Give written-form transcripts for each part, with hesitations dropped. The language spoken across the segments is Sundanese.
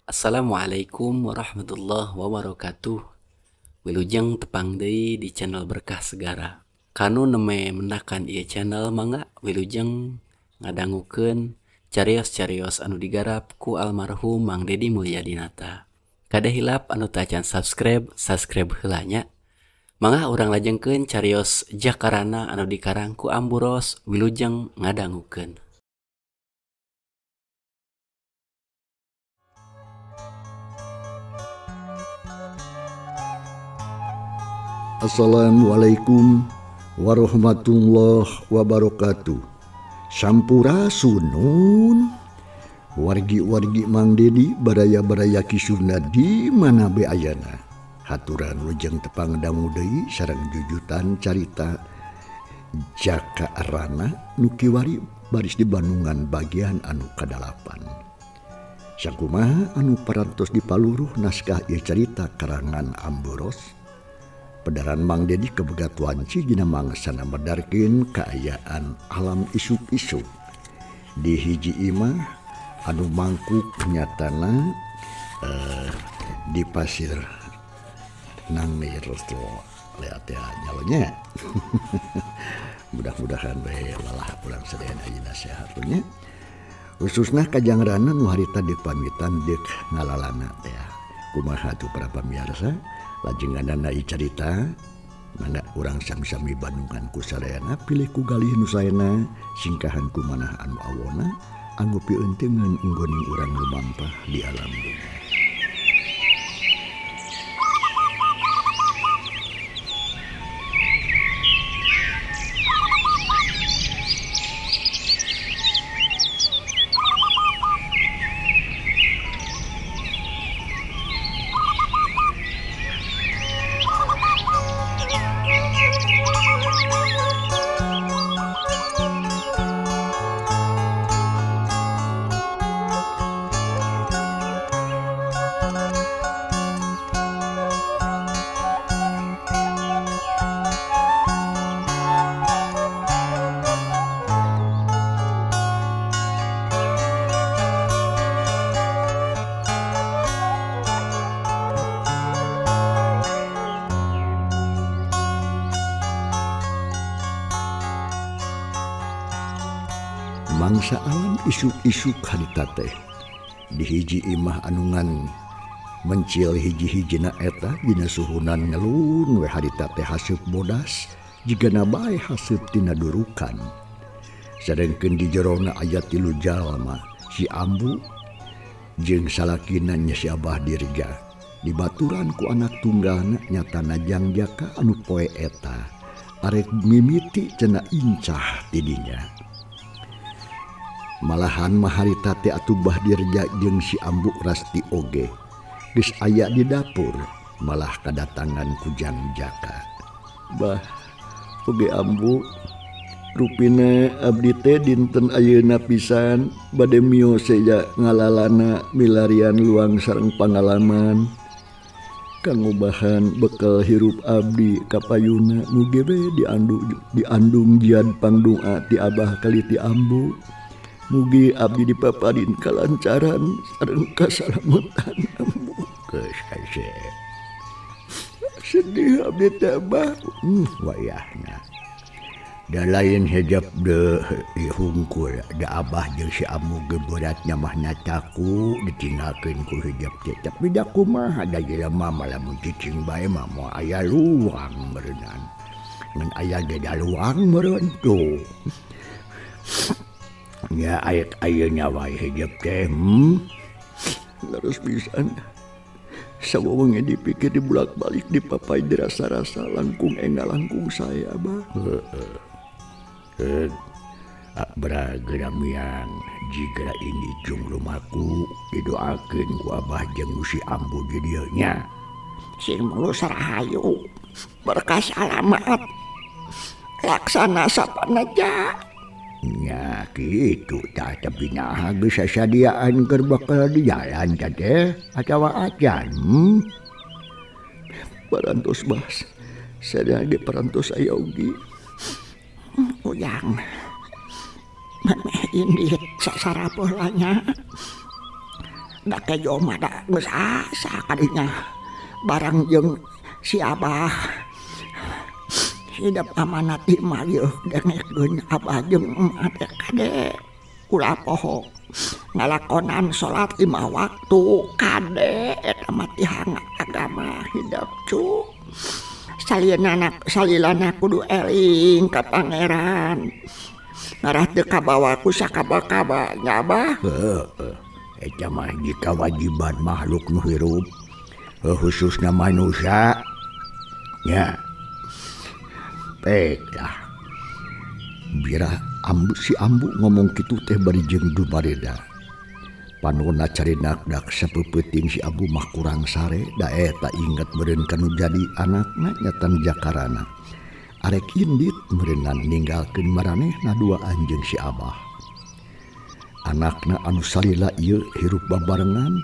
Assalamualaikum warahmatullahi wabarakatuh. Wilujeng tepang deui di channel Berkah Segara. Kanu neme mendakan ieu channel mangga wilujeng ngadangukeun carios-carios anu digarap ku almarhum Mang Dedi Mulyadinata. Kade hilap anu tacan subscribe, subscribe heula nya. Mangga urang lajengkeun carios Jakarana anu dikarang ku Amburos, wilujeng ngadangukeun. Assalamualaikum warahmatullahi wabarakatuh. Sampurasunun. Wargi-wargi Mang Dedi baraya-baraya Ki Sunda di mana be ayana. Haturan lujeng tepang dangu deui sareng jujutan carita Jaka Rana nu kiwari baris di Bandungan bagian anu kadalapan. Sakumaha anu parantos dipaluruh naskah ieu carita karangan Amburos. Pedaran Mang Dedi kebegat wanci dina mangsana medarkeun kaayaan alam isuk-isuk. Di hiji imah anu mangkuk nyatana di pasir nang resto lihat ya nyalonya. Mudah-mudahan bae lalah urang sadayana ayeuna sehat nya. Khususna kajang rana nu harita dipamitan deuk ngalalana teh. Kumaha tuh para pamirsa? Lajenganana carita mana urang sami-sami bandungan ku sadayana pilih ku galih nu saena singkahan ku manah anu awona anu pieunteuneun inggoning urang lumampah di alam dunya. Mangsa alam isuk-isuk harita teh di hiji imah anungan mencil hiji-hijina eta dina suhunan ngelun we harita teh haseup bodas jigana bae haseup tina durukan. Sadengkeun di jerona aya tilu jalma, si Ambu jeung salakina nya si Abah Dirga dibaturan ku anak tunggalna nyatana Jang Jaka anu poe eta arek mimiti cenah incah tidinya. Malahan maharita teh atuh Bah Dirja jeung si Ambu Rasti oge geus aya di dapur malah kadatangan ku Jang Jaka. Bah oge Ambu rupina abdi teh dinten ayeuna pisan bade miyos seja ngalalana milarian luang sareng pangalaman kangubahan bekal hirup abdi kapayuna mugi we diandung jian pangdunga ti Abah kali ti Ambu. Mugi abdi dipaparin kalancaran sareng kasalamatan Ambu. Geus kaise. Sedih abdi teh Abah. Wayahna. Da lain hejab de hungkul da Abah jeung si Ambu ge beratnya mah nyacaku ditinggalkeun ku hejab teh. Tapi da kumaha da jelema mah lamun cicing bae mah moal aya luang meureunnan. Ngan aya ge da luang meureun tuh. Ya ayat ayeuna wae hejab teh. Terus pisan sawewengi dipikir dibulak-balik dipapai dirasa-rasa langkung enggal langkung saya Abah. Heeh. Abra miang jiga ini jung lumaku didoakeun ku Abah jeung si Ambu di dieu nya. Sing mulus rahayu berkah salamat laksana sapanaja. Nya kitu tah tapi naha geus sasadiaan keur bakal di jalan teh atawa acan. Parantos bahas sadaya ge parantos aya oge. Ujang maneh indit sasarapoh nya. Da kejo mah da geus asa kadinya. Barang jeung si Abah. Hidup amanat mah ieu dengekeun Abah jeung emak teh kade. Ulah poho ngalakonan salat 5 waktu kade eta mah tihang agama hidup cu. Salilana kudu eling ka pangeran. Ngarah teu kabawa ku sakaba-kaba nya Abah. Heeh. Eta mah jika kewajiban makhluk nu hirup khususna manusia nya. Pek lah. Birah ambu si ambu ngomong kitu teh bari jeung dumareda. Panona carinak dak sapeupeting si ambu mah kurang sare da eta inget meureun kanu jadi anakna nyatan jakarana. Arek indit meureunnan ninggalkeun maranehna dua anjeun si abah. Anakna anu salila ieu hirup babarengan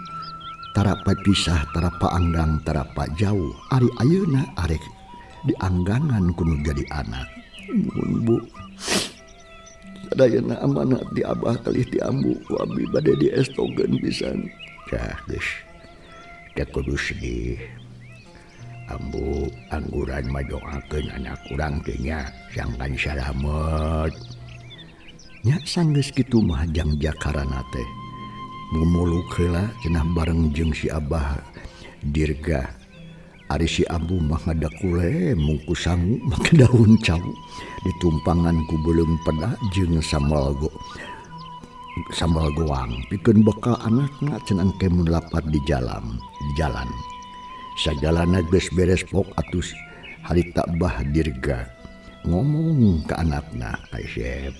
tarapa pisah tarapa anggang tarapa jauh. Ari ayeuna arek dianggangan kudu jadi anak. Mun bu sadayana amanat di abah kalih ti ambu ku abi bade diestogeun pisan. Cah geus teu kudu sedih. Ambu angguran madoakeun anak urang teh nya sangkan salamet. Nya sanggeus kitu mah jang jakarana teh. Mumuluk heula cenah bareng jeung si abah Dirga. Ari si ambu mah ngadakule mungku sangu make daun cau ditumpangan ku beuleum peda jeung sambal goang pikeun bekal anakna cenah engke mun lapar di jalan. Sagalana geus beres pok atus harita bah Dirga ngomong ka anakna Kasep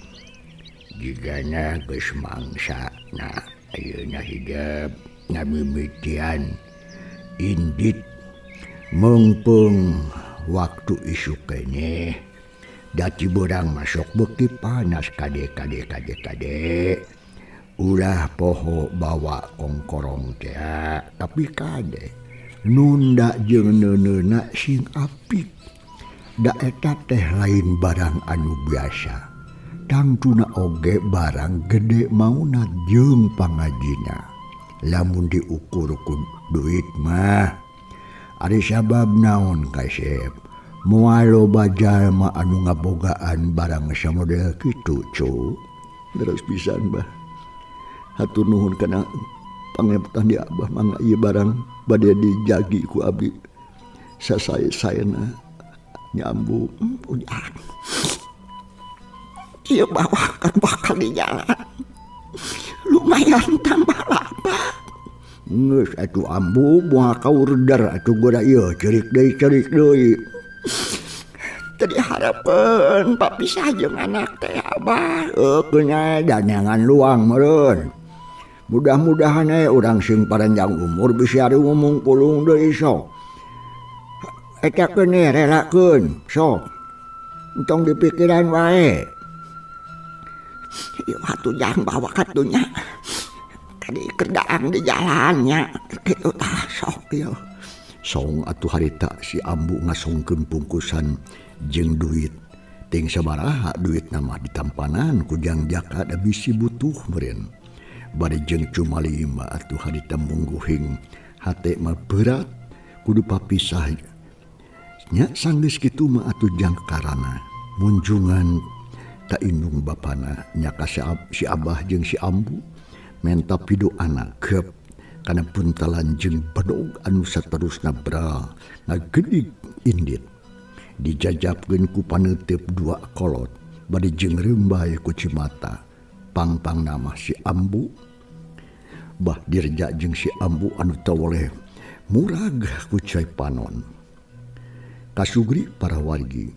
jigana geus mangsa na ayeuna hidep ngamimitian indit mengpeng waktu isuk keneh dati berang masuk beuki panas kade kade kade kade ulah poho bawa kongkorong teh tapi kade nunda jeung neuneuna sing apik da eta teh lain barang anu biasa tangtuna oge barang gede mauna jeung pangajina lamun diukur ku duit mah. Ari sabab naon Kasep moal loba jalma anu ngabogaan barang samodel kitu cu. Terus pisan bah hatur nuhun kana pangetan di abah mangga ieu barang bade dijagi ku abdi sasae-saena nyambu udah. Ieu bawakan bakal di jalan lumayan tambah lapar. Geus atuh ambu moal kaurder atuh geura ieu ceurik deui ceurik deui. Teu dihareupeun papisah jeung anak teh abah. Heuh danangan luang meureun. Mudah-mudahan we urang sing paranjang umur bisa ngomong pulung deui sok. Eta keun relakeun sok. Entong dipikiran wae. Ieu atuh jang bawa katunya. Tadi kerjaan di jalannya kitu tah sok ieu. Song atuh harita si ambu ngasongkeun pungkusan jeung duit. Ting sabaraha duitna mah ditampanan ku Jang Jaka da bisi butuh meureun. Bari jeung cumalima atuh harita mungguhing hate mah berat kudu papisah. Nya sanggeus kitu mah atuh Jang Karana munjungan ka indung bapana nya ka si abah jeung si ambu menta pido anak gep kana puntalan jeung bedog anu saterusna bral ngagedig indit dijajabkeun ku paneuteup dua kolot bari jeung reumbay ku cimata pangpang nama si ambu bah Dirja jeung si ambu anu tawoleh murag ku cai panon. Kasugri para wargi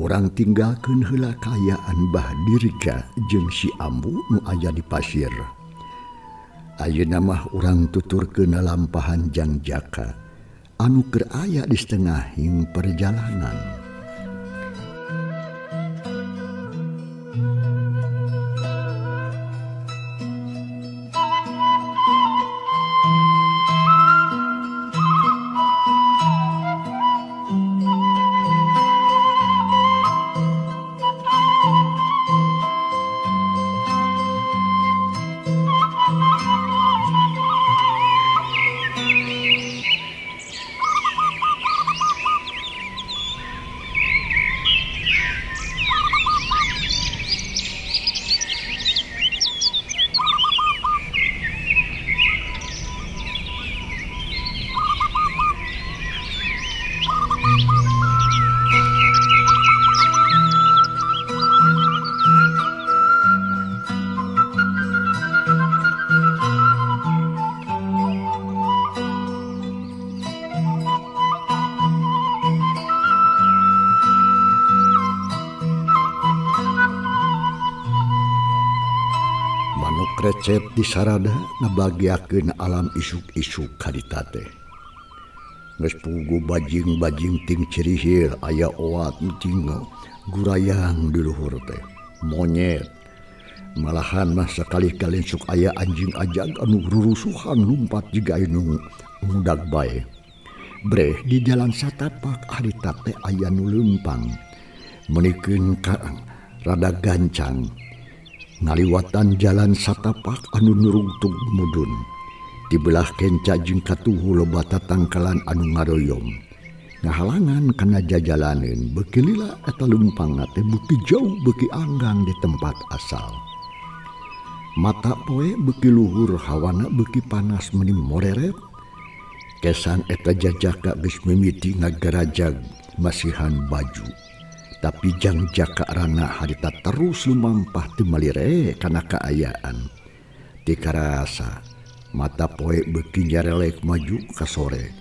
urang tinggalkeun heula kaayaan bah Dirja jeung si ambu nu aya di pasir. Ayeuna mah urang tuturkeun lampahan Jang Jaka anu keur aya di setengahing perjalanan. Cecep di sarada ngabagiakeun alam isuk-isuk harita teh. Geus pugu bajing-bajing ting cirihir aya oat ting gurayang di luhur teh. Monyet malahan mah sakali-kali sok aya anjing ajag anu rurusuhan lumpat jiga anu ngudag bae. Breh di jalan satapak harita teh aya nu leumpang. Menikeun ka rada gancang. Ngaliwatan jalan satapak anu nurungtug mudun. Di belah kenca jeung katuhu loba tatangkalan anu ngaroyom. Ngahalangan kana jajalaneun beuki lila eta leumpangna teh beuki jauh beuki anggang di tempat asal. Mata poe beuki luhur hawana beuki panas meni moreret. Kesan eta jajaka geus mimiti ngagarajag masihan baju. Tapi jang jaka rana harita terus lumampah teu malire kana kaayaan. Teu karasa mata poe beuki nyarelek maju ka sore.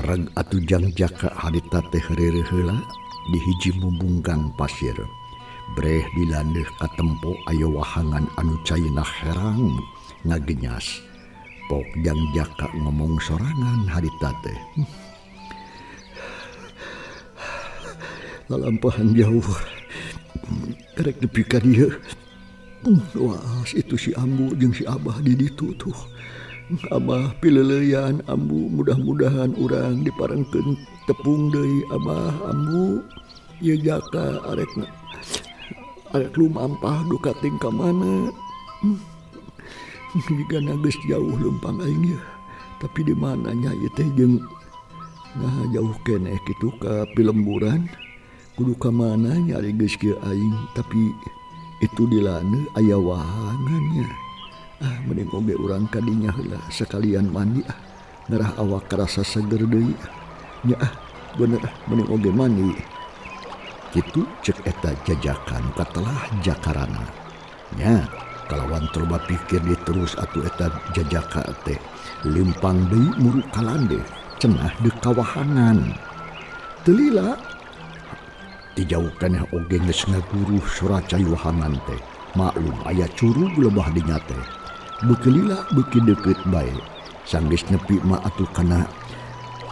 Reg atuh jang jaka harita teh heureuh heula di hiji mumbunggang pasir. Breh dilandeuh katempo aya wahangan anu caina herang ngagenyas. Pok jang jaka ngomong sorangan harita teh. Lalampahan jauh kerek nepi ka dieu. Wah, itu si Ambu jeung si Abah di ditu tuh. Abah pileuleyan Ambu, mudah-mudahan urang diparengkeun tepung deui Abah Ambu. Ieu jaka arek arek lumampah duka ting ka mana. Jigana geus jauh leumpang aing ieu. Tapi di mana nya ieu teh jeung nah jauh keneh kitu ka pilemburan. Kudu ka mana nyari geus kieu aing, tapi itu di lane aya wahangannya. Ah mending oge urang ka dinya heula sekalian mandi ah. Ngarah awak karasa seger deui. Nya ah bener ah mending oge mandi. Kitu cek eta jajakan katelah jakarana. Nya kalawan coba pikir di terus atuh eta jajaka teh leumpang deui muru kalande cenah deuk kawahangan. Teu lila dijauhkan oge geus ngaguruh sora cai wahangan teh. Maklum aya curug lebah dinya teh. Beuki lila beuki deukeut bae. Sanggeus nepi mah atuh kana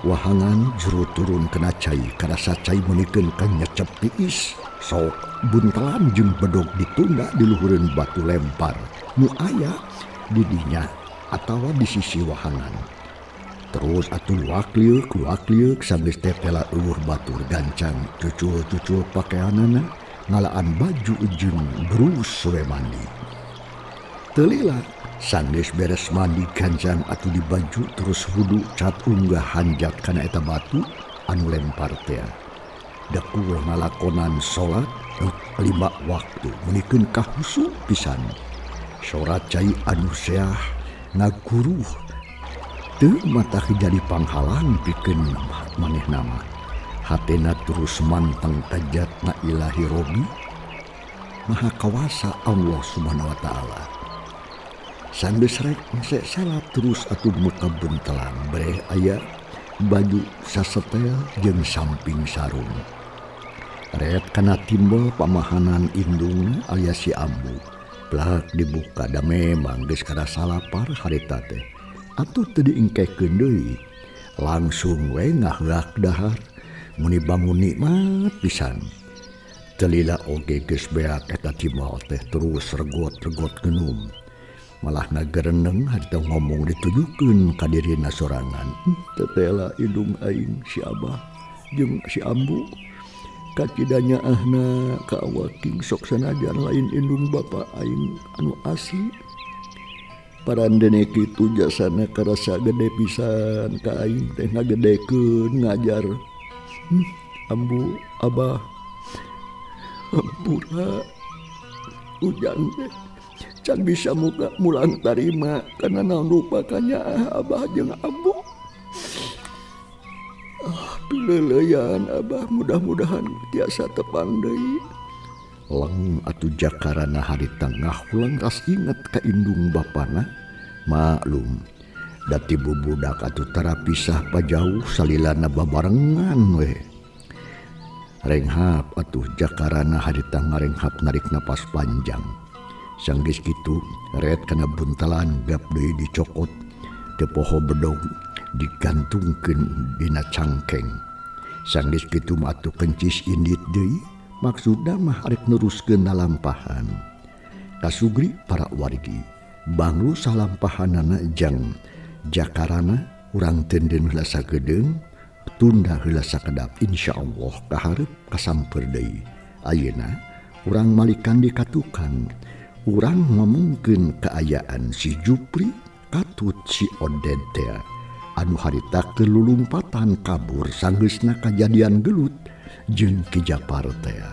wahangan jero turun kana cai. Karasa cai meunikeun ka nyecep tiis. Sok buntelan jeung bedog ditunda di luhureun batu lempar nu aya di dinya atawa di sisi wahangan. Terus atuh luak-lieuk sanggeus teh tela eueuh batur gancang cucul-cucul pakeanana ngalaan baju jeung berus we mandi. Teu lila sanggeus beres mandi gancang atuh di baju terus wudu cat unggah hanjat kana eta batu anu lempar teh. Dekuh ngalakonan salat 5 waktu menikeun kahusu pisan. Sora cai anu seah ngaguruh teu mata jadi panghalang pikeun manehna mah. Hatena terus manteng kajatna Ilahi Robi Maha Kawasa Allah Subhanahu wa taala. Sanggeus rek nse salat terus atuh muka buntelan breh aya baju sasetel jeung samping sarung. Ret kana timbel pamahanan indungna alias si Ambu. Plak dibuka da memang geus karasa lapar harita teh. Atuh teu diingkekeun deui. Langsung we ngaheak dahar. Muni bangun nikmat pisan. Teu lila oge geus beak eta timbal teh terus regot-regot ngenum. Malah ngagereneng harita ngomong ditujukeun ka dirina sorangan. Tetela indung aing si Abah jeung si Ambu. Kacidanya ahna ka awaking sok sanajan lain indung bapa aing anu asli. Parandene kitu jasana karasa gede pisan ka aing teh ngagedekeun ngajar. Ambu Abah ampura ujang teh can bisa muka mulang tarima karena naon rupa kanyaah Abah jeung Ambu. Ah pileuleyan Abah mudah-mudahan tiasa tepang deui. Leng atuh jakarana harita ngahulang ras inget ka indung bapana. Maklum dati bubudak atuh tara pisah pajauh salilana babarengan we. Renghap atuh jakarana harita ngarenghap narik napas panjang. Sanggeus kitu ret kana buntalan gap deui dicokot teu poho bedog digantungkeun dina cangkeng. Sanggeus kitu mah atuh kencis indit deui maksudna mah arek neruskeun lalampahan. Kasugri para wargi banglu salampahanana jang jakarana urang tenden heula sakedeung tunda heula sakedap insyaallah kaharep kasamper deui. Ayeuna urang malikan di katukang urang ngomongkeun kaayaan si Jupri katut si Oded teh anu harita kelulumpatan kabur sanggeusna kajadian gelut jeung Ki Japar teh.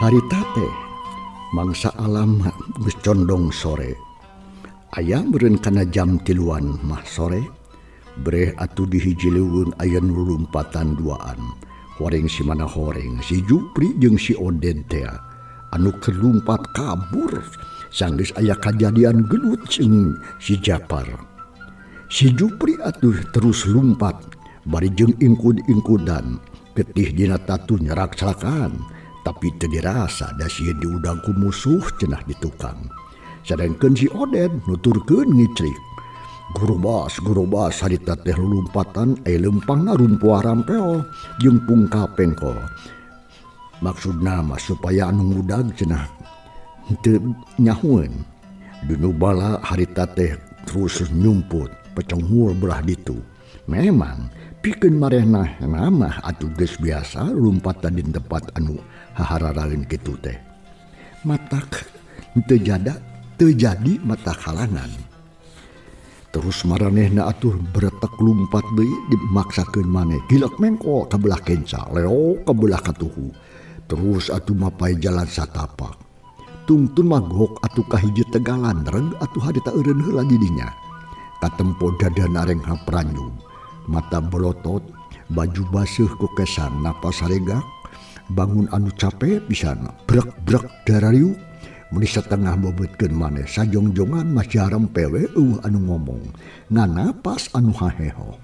Harita teh mangsa alam geus condong sore. Aya meureun kana jam 3 mah sore, breh atuh di hiji leuweung aya nu lumpatan duaan. Horeng si mana horeng, si Jupri jeung si Oded teh anu keur lumpat kabur sanggeus aya kajadian gelut jeung si Japar. Si Jupri atuh terus lumpat bari jeung ingkud-ingkudan, getih dina tatu nyerak celakaan. Tapi teu dirasa da sieun diudang ku musuh cenah di tukang. Sadengkeun si Oded nuturkeun ngicrik. Gurubas gurubas harita teh lumpatan aya leumpangna rumpuah rampel jeung pungka pengkol. Maksudna mah supaya anu ngudag cenah teu nyahueun. Dunu bala harita teh terus nyumput pecenghul belah ditu. Memang pikeun marehna mah atuh geus biasa lumpatan di tempat anu hahararaeun kitu teh. Matak teu jada teu jadi mata halangan. Terus maranehna atuh beretek lumpat deui dimaksakeun maneh gilek mengkol ka belah kenca leo ka belah katuhu. Terus atuh mapai jalan satapak. Tungtun magok atuh ka hiji tegalan reg atuh harita eureun heula di dinya. Katempo dada nareng hapranyu. Mata belotot, baju baseuh ku kesan, napas haregak, bangun anu capek pisan, brek-brek darariuk, meni setengah bobotkeun maneh sajongjongan masih harempe we eueuh anu ngomong, nganapas anu haheho.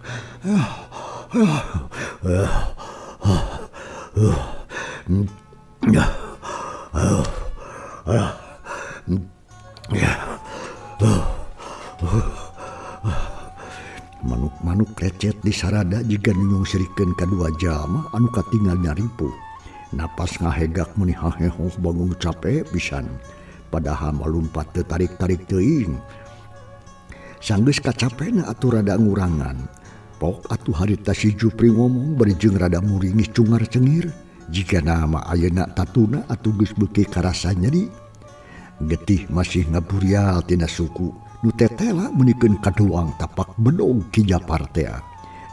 Manuk-manuk lecet di sarada jiga nu nyungsirikeun kadua jalma anu katinggal nyaripuh. Napas ngahegak meuni hahehoh bangun capek pisan. Padahal mah lumpat teu tarik-tarik teuing. Sanggeus kacapena atuh rada ngurangan. Pok atuh harita si Jupri ngomong bari jeung rada muringis cungar cengir. Jigana mah ayeuna tatuna atuh geus beuki karasa nyeri. Getih masih ngaburial tina suku. Nu tetela meunikeun kaduang tapak bedog Ki Japar teh.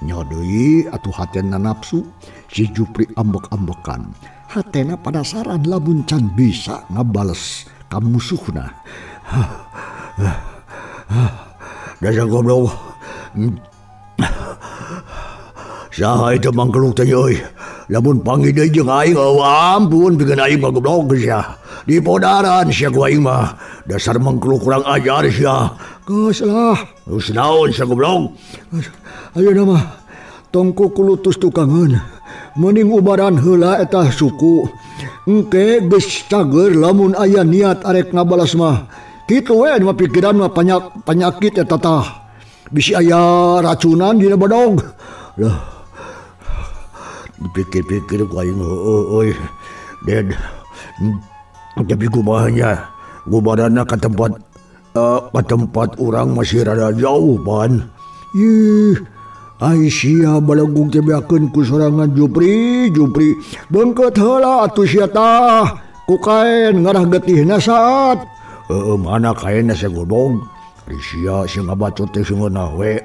Nyo deui atuh hatena nafsu si Jupri ambek-ambekan. Hatena padasaran lamun can bisa ngabales ka musuhna. Dasar goblok. Saha itu mangkeluk teh euy. Lamun panggih deui jeung aing ampun pikeun aing mah goblok sia. Di podaran sia ku aing mah. Dasar mangkeluk kurang ajar sia. Geus lah, geus naon sia goblok. Ayeuna mah tong kukulutus tukangeun. Mending ubaran heula eta suku. Engke geus cager lamun aya niat arek ngabalas mah. Kitu we mah pikiran mah panyakit eta tah. Bisi aya racunan dina badog. Lah. Dipikir-pikir ku aing heueuh euy. Ded. Tapi kumaha nya? Gubarana ka tempat urang masih rada jauh pan. Ih, ai sia balagung teh beakeun ku sorangan Jupri, Jupri. Beungkeut heula atuh sia tah. Ku kaen ngarah getihna saat. Heueuh mana kaenna sagobong. Ari sia sing ngabacot teh seungeunah we.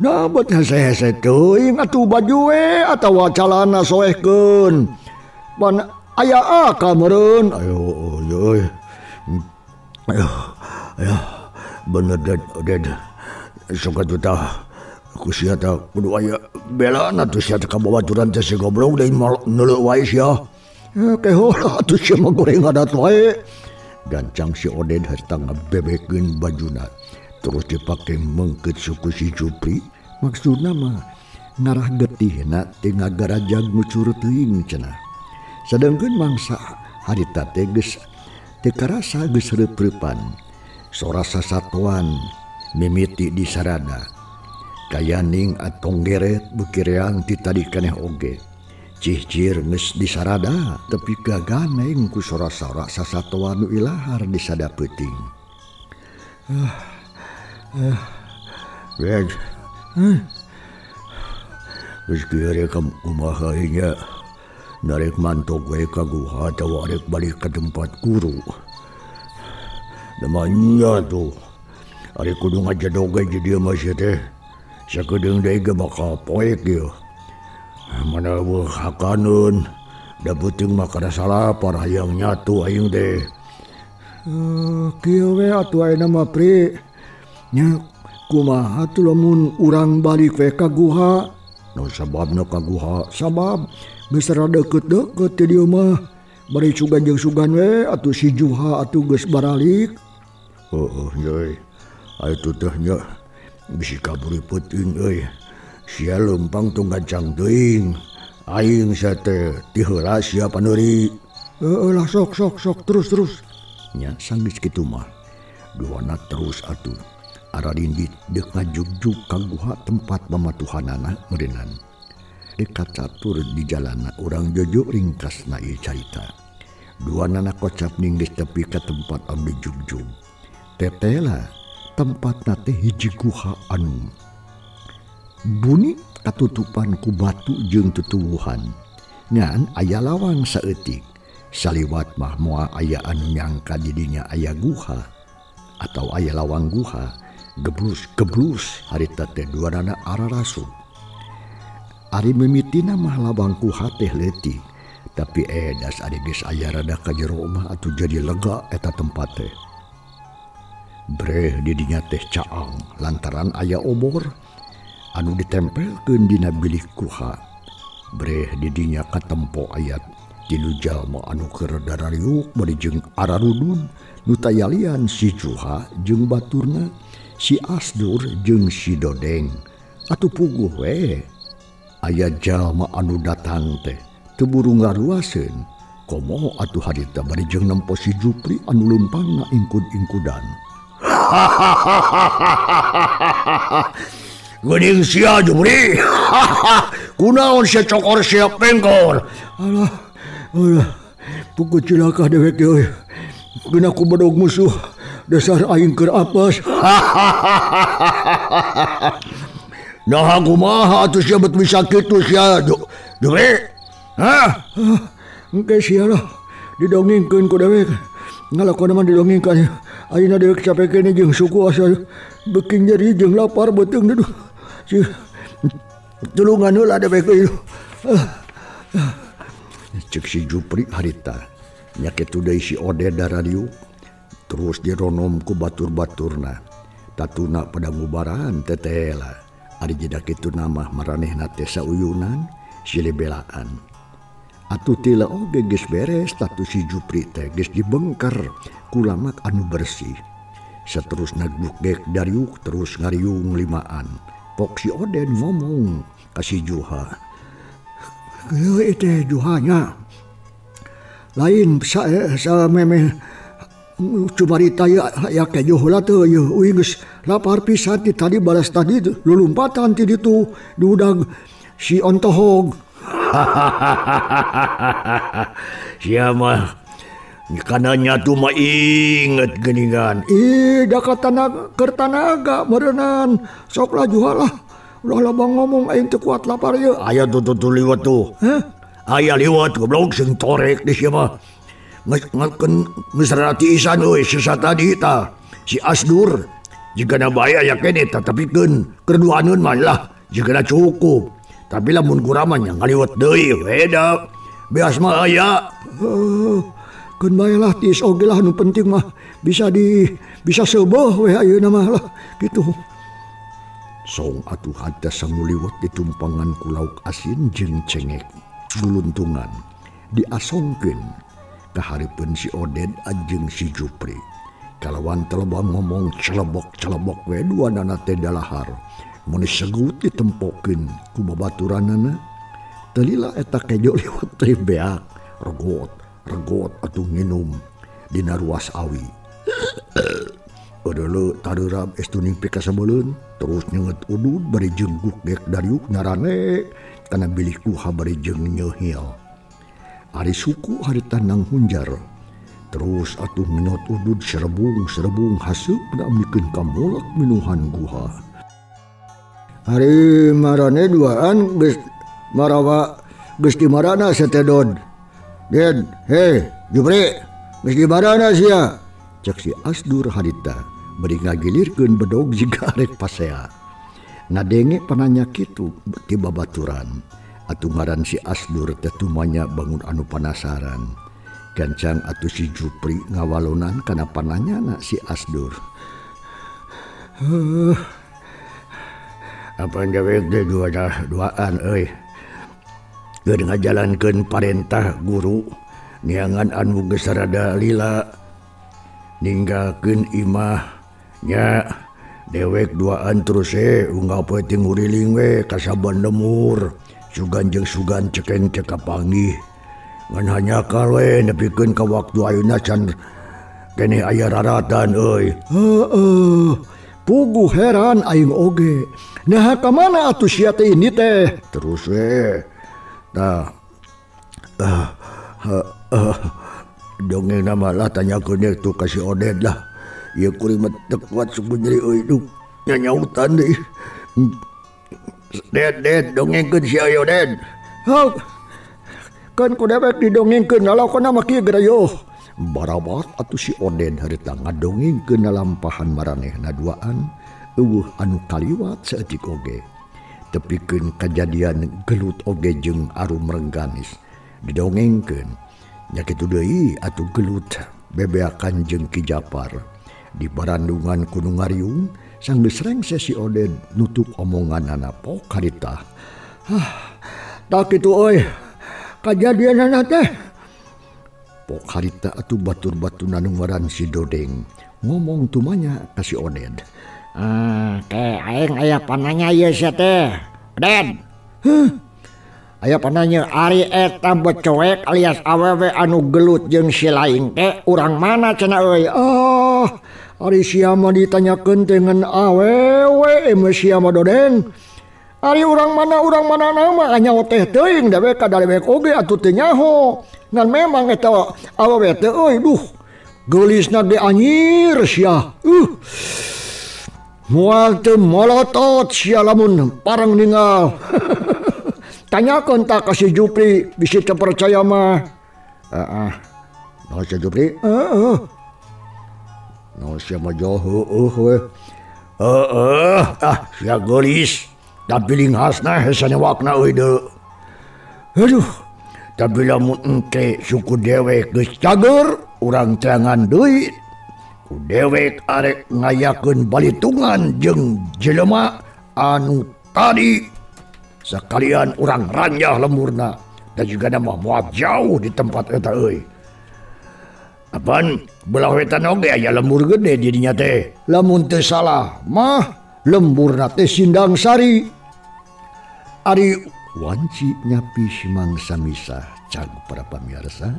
Nah bet hese-hese teuing atuh baju we atawa calana soehkeun. Pan aya akal meureun. Ayo euy. Ayo, ayo, bener ded, ded. Sok atuh tah ku sia tah kudu aya belana atuh sia teh ka babaturan teh si goblok deui neuleuh wae sia. Keho atuh sia mah goreng adat wae. Gancang si Oded harta ngabebekeun bajuna terus dipake mengket suku si Jupri. Maksudna mah ngarah getihna teu ngagarajag ngucur teuing cenah. Sadengkeun mangsa harita teh geus teu karasa geus reup-reupan. Sora sasatoan mimiti di sarada. Kayaning atong geret beukireang ti tadi keneh oge. Cihcir geus disarada tepi gaganeng ku sora-sora sasatoan nu ilahar di sada peuting. Reg. Geus kieu rek kumaha nya? Narek mantok we ka guha atawa arek balik ka tempat guru. Namanya tuh. Ari kudu ngajedog ge di dieu mah sia teh. Sakedeung deui ge bakal poek ieu. Mana eueuh hakaneun da peuting mah kada salapar hayang nyatu aing teh. Kieu we atuh ayeuna mah Pri. Nya kumaha atuh lamun urang balik we ka guha? Nu sababna ka guha? Sabab geus rada deukeut-deukeut ti dieu mah. Bari sugan jeung sugan we atuh si Juha atuh geus baralik. Heueuh euy. Atuh teh nya bisi kaburi peuting euy. Sia leumpang tong gancang teuing. Aing sia teh ti heula sia paneuri. Heueuh lah sok sok sok terus terus. Nya sanggeus kitu mah. Duana terus atuh. Ararindit deuk ngajugjug ka guha tempat mamatuhanana meureunnan. Dekat catur di jalana urang jojo ringkasna ieu carita. Duanana kocap ning geus tepi ka tempat anu dijugjug. Tetela tempatna teh hiji guha anu buni katutupan ku batu jeung tutuwuhan. Ngan aya lawang saeutik. Saliwat mah moal aya anu nyangka didinya aya guha atau aya lawang guha. Geblus-geblus harita teh duanana ararasup. Ari mimitina mah lawang guha teh leutik, tapi edas ari geus aya rada ka jero mah atuh jadi lega eta tempat teh. Breh didinya teh caang lantaran aya obor anu ditempelkeun dina bilik guha. Breh didinya katempo ayat tilu jalma anu keur darariuk bari jeung ararudud nu tayalian si Juha jeung baturna si Asdur jeung si Dodeng. Atuh puguh we aya jalma anu datang teh teu buru ngaruaseun. Komo atuh harita bari jeung nempo si Jupri anu leumpangna ingkud-ingkudan. Geuning sia Jupri. Kunaon sia cokor sia pengkor. Alah, alah, puguh cilaka dewek euy. Geuna ku bedog musuh dasar aing keur apes. Nah kumaha atuh sia bet bisa kitu sia Jupri? Hah? Engke sia lah didongengkeun ku dewek. Ngalakon mah didongengkeun. Ayeuna dewek capek keneh jeung suku asa beuki nyeri jeung lapar beuteung duh. Si tulungan heula dewek euy. Cek si Jupri harita. Nya kitu deui si Oded darariuk. Terus dironom ku batur-baturna. Tatuna pada ngubaran tetela. Ari jeda kitu nama maranehna teh sauyunan silih belaan. Atuh tila oge geus beres tatu si Jupri teh geus dibengker ku lamak anu bersih. Saterusna gugek dariuk terus ngariung limaan. Pok si Oden ngomong ka si Juha. Kieu teh Juhanya. Lain sa memeh cumarita ya kejo heula teu ieu uing geus lapar pisan ti tadi balas tadi lulumpatan ti ditu diudag Si ontohog. Sia mah kananya tuh mah inget geningan. Ih, da keur tanaga meureunnan. Sok lah jual lah. Ulah loba ngomong aing teu kuat lapar ieu. Aya tuh tuh liwat tuh. Hah? Aya liwat goblok sing torek di sia mah. Geus rati isan euy sesa tadi tah. Si Asdur jigana bae aya keneh tatapikeun keur duaneun mah lah jigana cukup. Tapi lamun kurang mah nya ngaliwat deui we da. Beas mah aya. Keun bae lah tiis oge lah nu penting mah bisa seubeuh we ayeuna mah lah kitu. Song atuh harta sanguliwat ditumpangan ku lauk asin jeung cengek guluntungan diasongkeun ka hareupeun si Oded jeung si Jupri. Kalawan teleba ngomong celebok-celebok we duanana teh dalahar. Mun segut ditempokeun ku babaturanana. Teu lila eta kejo liwat teh beak regot regot atuh nginum dina ruas awi. Adeuleu tareurab es tuning pikasebeleun terus nyeungeut udud bari jeung gugek dariuk nyarane kana bilih kuha bari jeung nyeuhil. Ari suku harita nang hunjar terus atuh ngenyot udud serebung-serebung haseupna mikeun ka molak minuhan guha. Ari marane duaan geus marawa geus di marana satedod. Ded, hei, Jupri, geus di marana sia? Cek si Asdur harita bari ngagilirkeun bedog jiga arek pasea. Ngadenge pananya kitu ti babaturan. Atuh ngaran si Asdur teh tumanya bangun anu panasaran. Gancang atuh si Jupri ngawalonan kana pananyana si Asdur. Apa dewek teh duaan euy. Keur ngajalankeun parentah guru neangan anu geus rada lila ninggalkeun imah nya dewek duaan terus unggal poe teh nguriling we ka saban lemur sugan jeung sugan cekeng teh kapanggih ngan hanyakal we nepikeun ka waktu ayeuna can keneh aya raratan euy. Heueuh, puguh heran aing oge. Naha ka mana atuh sia teh ini teh? Terus we tah dongeng nama lah tanyakeun tuh ka si Oded lah. Ieu kuring mah teu kuat suku nyeri euy duh nyanyautan deui. Ded ded dongengkeun si ayo Ded. Hok. Kan ku dewek didongengkeun lalakona mah kieu gerayo. Barabat atuh si Oded harita ngadongengkeun lalampahan maranehna duaan eueuh anu kaliwat saeutik oge. Tepikeun kajadian gelut oge jeung arum rengganis didongengkeun. Nya kitu deui atuh gelut bebeakan jeung Ki Japar. Di barandungan ku nu ngariung sanggeus rengse si Oded nutup omonganana pok harita. Hah, tak kitu euy kajadianana teh. Pok harita atuh batur-baturna nu ngaran si Dodeng ngomong tumanya ka si Oded. Teh aing aya pananya ieu sia teh. Ded. Heuh. Aya pananya ari eta becoek alias awewe anu gelut jeung si laing teh urang mana cenah euy. Ah, ari sia mah ditanyakeun teh ngan awewe mah sia mah Dodeng. Ari urang mana nama nyaho teh teuing dewek ka dewek oge atuh teu nyaho. Ngan memang eta awewe teh euy duh geulisna ge anyir sia. Moal teu molotot sia lamun pareng ninggal. Tanyakeun tah ka si Jupri bisi teu percaya mah. Heeh. Naon si Jupri? Heeh. Naon sia mah jauh heueuh we. Heeh, ah sia geulis. Tapi linghasna hese newakna euy deui. Aduh, tapi lamun engke suku dewek geus cager urang teangan deui. Ku dewek arek ngayakeun balitungan jeung jelema anu tadi sekalian urang ranjah lemurna dan juga nama moal jauh di tempat eta euy. Apaan belah wetan oge aya lembur gede di dinya teh. Lamun teu salah mah lemburna teh Sindang Sari. Ari wanci nyapi simang samisa cag para pamirsa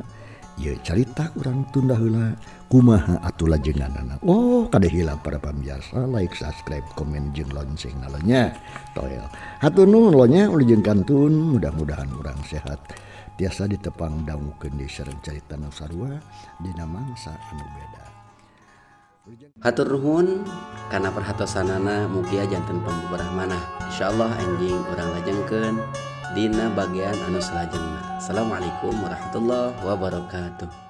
Ieu carita urang tunda heula kumaha atuh lajenganana. Oh, kade hilap para pamiarsa, like, subscribe, komen jeung lonceng nalonya. Toel. Hatur nuhun lonya ulujeng kantun, mudah-mudahan urang sehat. Tiasa ditepang dangukeun deui sareng carita nu sarua dina mangsa anu beda. Hatur nuhun kana perhatosanana, mugia janten pambubarah manah. Insyaallah anjing urang lajengkeun dina bagian anu salajengna. Assalamualaikum warahmatullahi wabarakatuh.